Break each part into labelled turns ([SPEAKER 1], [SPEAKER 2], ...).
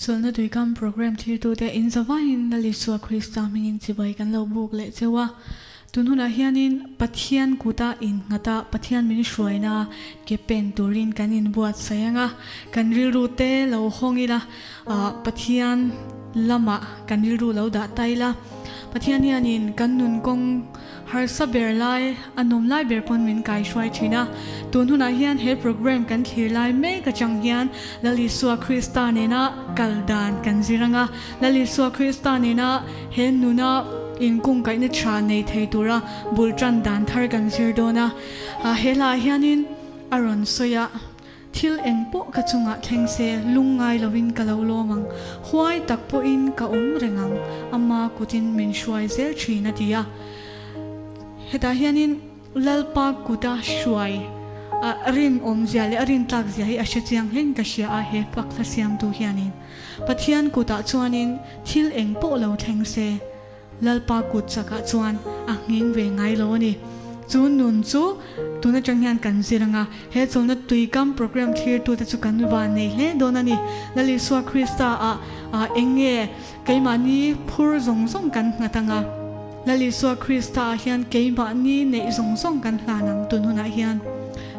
[SPEAKER 1] Chawlhna Tuikam Programme thirtute in zavaiin Lal Isua Krista hmingin chibai kan lo buk leh cheu a. Tun hunah hianin Pathian kuta innghat a Pathian min hruaina ke pen turin kan inbuatsaih ang a, kan rilru te lo hawng ila, Pathian lamah kan rilru lo dah ta ila. Pathian hianin kan nun kawng harsa ber lai, a nawm lai ber pawn min kaihruai thin a. Tun hunah hian he programme kan thlir lai mek atang hian Lal Isua Krista nena kal dan kan zir ang a. Lal Isua Krista nena he nuna inkungkaihna tha nei thei tura bul tan dan thar kan zir dawn a. He hlaah hianin a rawn sawi a. Thil eng pawh ka chungah thleng se, lungngai lovin ka lo lawm ang. Huai tak pawhin ka awm reng ang, ama kutin min hruai zel thin, a ti a. Hetah hianin Lalpa kuta hruai a rinawmzia leh a rintlakzia hi a hre chiang hlein ka hria a, he fak hla siamtu hianin Pathian kutah chuanin thil eng pawh lo thleng se, Lalpa kut chakah chuan a nghing ve ngai lo a ni. Chu nun chu tun atang hian kan zir ang a, he chawlhna tuikam programme thlirtute chu kan van nei hle dawn a ni. Lal Isua Krista ah eng nge keimahni phur zawng zawng kan nghat ang a? Lal Isua Krista ah hian keimahni neih zawng zawng kan hlan ang tun hunah hian.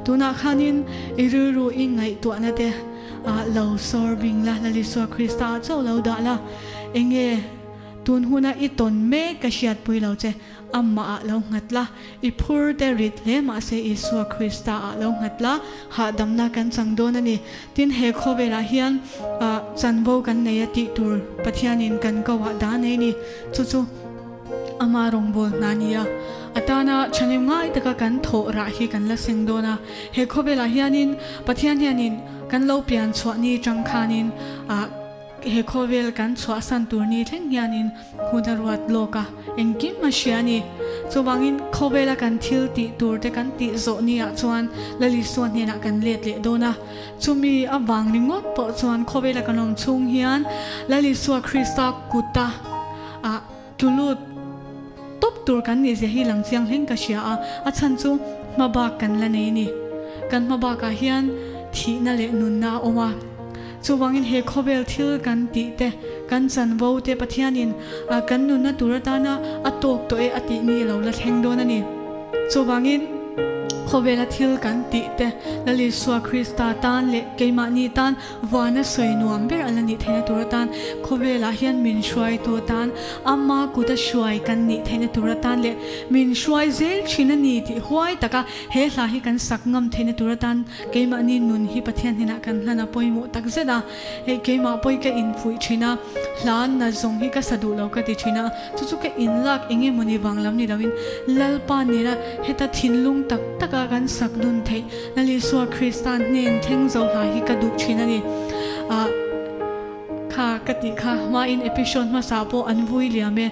[SPEAKER 1] Tunah khanin i rilru i ngaihtuahna te lo sawr bing la, Lal Isua Krista ah chauh lo dah la, eng nge Tun huna i tawn mek ka hriatpui lo che, Amah ah lo nghat la, i phur te rit hle mahse Isua Krista ah lo nghat la, hahdamna kan chang dawn a ni. Tin, he khawvelah hian chanvo kan nei a tih tur Pathianin kan ko ah dah nei ni. Chu chu Ama rawngbâwl hna ni a, a tana thahnem ngai taka kan thawh rah hi kan la seng dawn a. He khawvelah hianin Pathian hianin kan lo pian chhuah ni tang khanin He khawvel kan chhuahsan tur ni thleng hianin hun a ruat lawk a, engkim a hria a ni. Chuvangin khawvela kan thil tih tur te kan tih zawh ni ah chuan Lal Isua hnenah kan let leh dawn a. Chumi avang ringawt pawh chuan khawvela kan awm chhung hian Lal Isua Krista kuta ah tlulut tawp tur kan nih zia hi lang chiang hleng ka hria a, a chhan chu hmabak kan la nei a ni. Kan hmabakah hian thihna leh nunna a awm a. Chuvangin he khawvel thil kan tih te, kan chanvo te Pathianin kan nunna tur atana a tawk tawh e a tih ni lo la thleng dawn a ni. Chuvangin khawvela thil kan tih te Lal Isua Krista tan leh keimahni tan vuana sawi nuam ber a la nih theihna tur atan khawvelah hian min hruaitu atan ama kuta hruai kan nih theihna tur atan leh min hruai zel thin a ni tih huai taka he hla hi kan sak ngam theihna tur atan Keimahni nun hi Pathian hnenah kan hlan a pawimawh tak zet a, hei keimah pawh hi ka infuih thin a, hla na zawng hi ka sa duh lo ka ti thin a, chu chu ka inlak eng emaw ni vang lam ni loin Lalpa nena heta thinlung tak taka kan sak dun theih Lal Isua Krista hnen thleng zo hla hi ka duh thin a ni. Ah kha ka tih kha hmain episode hmasa pawh an vui liam e.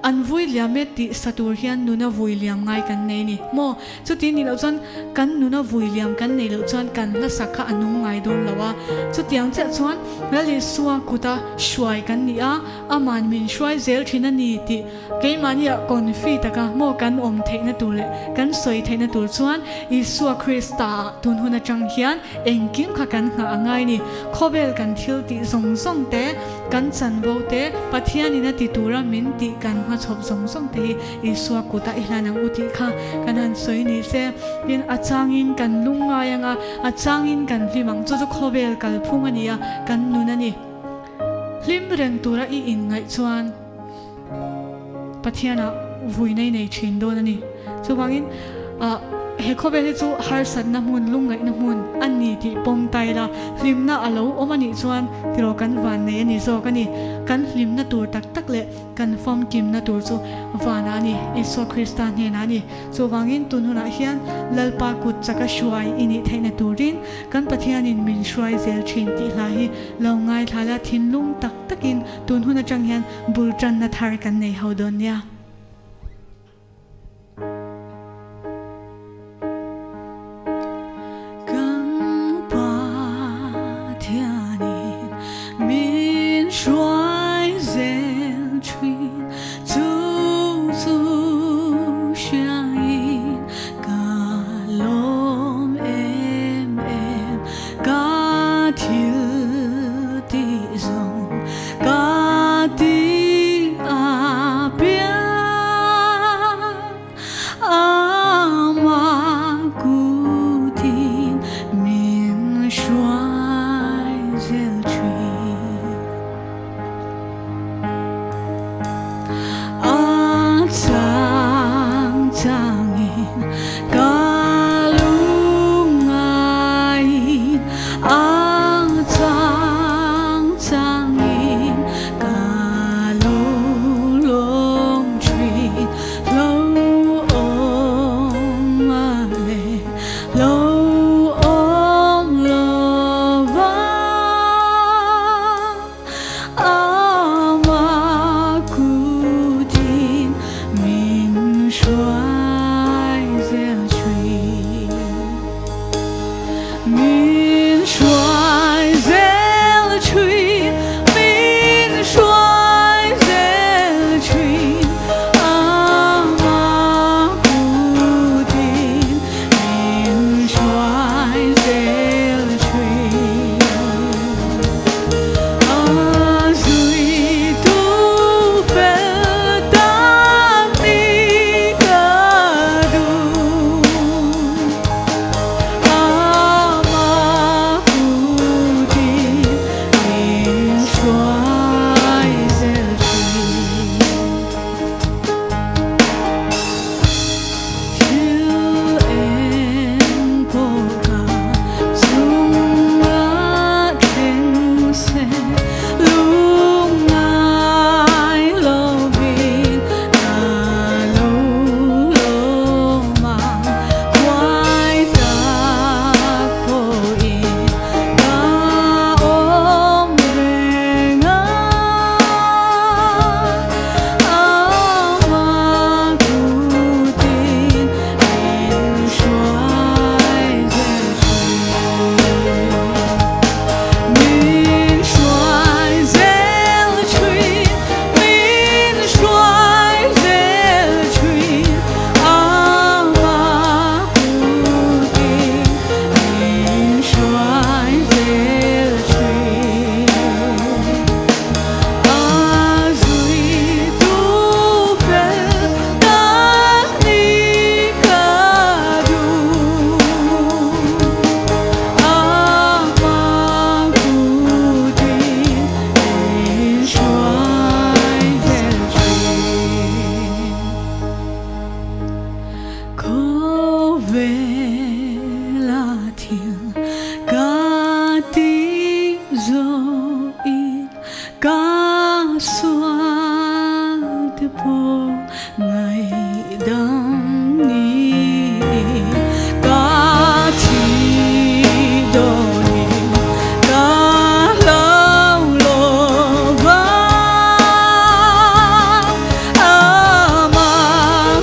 [SPEAKER 1] An vui liam e tih sa tur hian nuna vui liam ngai kan nei ni maw? Chuti nih loh chuan kan nuna vui liam kan neih loh chuan kan hlasak kha a nung ngai dawn lo a. Chutiang chiah chuan Lal Isua kuta hruai kan ni a, Aman min hruai zel thin a ni tih keimahnia confi taka maw kan awm theihna tur leh kan sawi theihna tur chuan Isua Krista ah tun hun atang hian engkim kha kan nghah a ngai ni. Khawvel kan thil tih zawng zawng te, Kan chanvo te, Pathianin a ti tura min tih kan hmachhawp zawng zawng te hi Isua kutah i hlan ang u tih kha kan han sawi ni se. Tin, a changin kan lungngai ang a, a changin kan hlim ang. Chu chu khawvel kalphung a ni a, kan nun a ni. Hlim reng tura i inngaih chuan Pathianah vui nei nei thin dawn a ni. Chuvangin, he khawvel hi chu harsatna hmun, lungngaihna hmun a ni tih pawm ta ila, hlimna a lo awm a nih chuan tiraw kan van nei a ni zawk a ni. Kan hlimna tur tak tak leh kan famkimna tur chu vanah a ni, Isua Krista hnenah a ni. Chuvangin tun hunah hian Lalpa kut chaka hruai i nih theihna turin kan Pathianin min hruai zel thin tih hla hi lo ngaithla la, thinlung tak takin tun hun atang hian bul tanna thar kan nei ho dawn nia. Kan Pathianin min hruai zel thin chu chu hriain ka lawm em em ka thil tih zawng. hruai zel thin. A chang changin ka lungaiin, a chang changin ka lo lawm thin. Lo awm a le lo awm lo va, ama kutin min hruai zel thin. Min hruai zel thin, min hruai zel thin, ama kutin min hruai zel thin. A zui tu fel tak ni ka duh, ama kutin min hruai zel thin. Thil eng pawh ka chunga thleng se, lungngai lovin ka lo lawm ang, khuai tak pawhin ka awm reng a, ama kutin min hruai zel thin. Min hruai zel thin, min hruai zel thin, ama kutin min hruai zel thin. A zui tu fel tak ni ka duh, ama kutin min hruai zel thin. Khawvela thil ka ti zawhin ka sual te pawh ngaihdam niin, ka thi dawnin ka hlau lo va, ama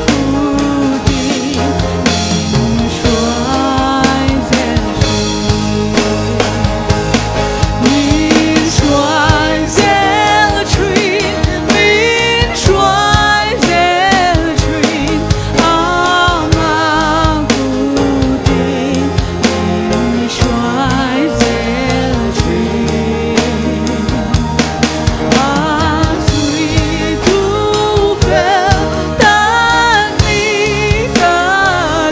[SPEAKER 1] kutin min hruai zel thin. Min hruai zel thin, min hruai zel thin, ama kutin min hruai zel thin. A zui tu fel tak ni ka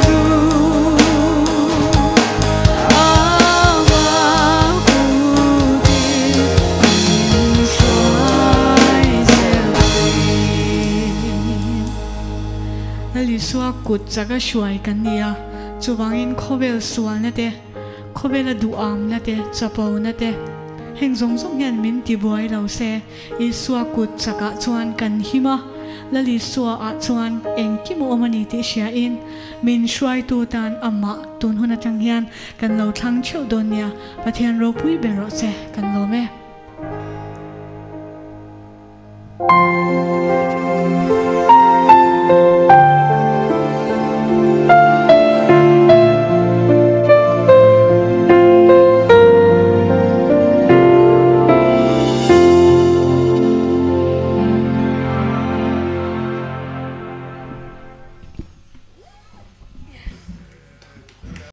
[SPEAKER 1] duh, ama kutin min hruai zel thin. Lal Isua kut chaka hruai kan ni a, chuvangin khawvel sualna te, khawvela duhamna te, chapona te, heng zawng zawng hian min ti buai lo se. Isua kut chakah chuan kan him a, Lal Isua ah chuan engkim a awm a ni tih hriain min hruaitu tan amah tun hun atang hian kan lo thlang theuh dawn nia. Pathian ropui ber rawh che, kan lawm e.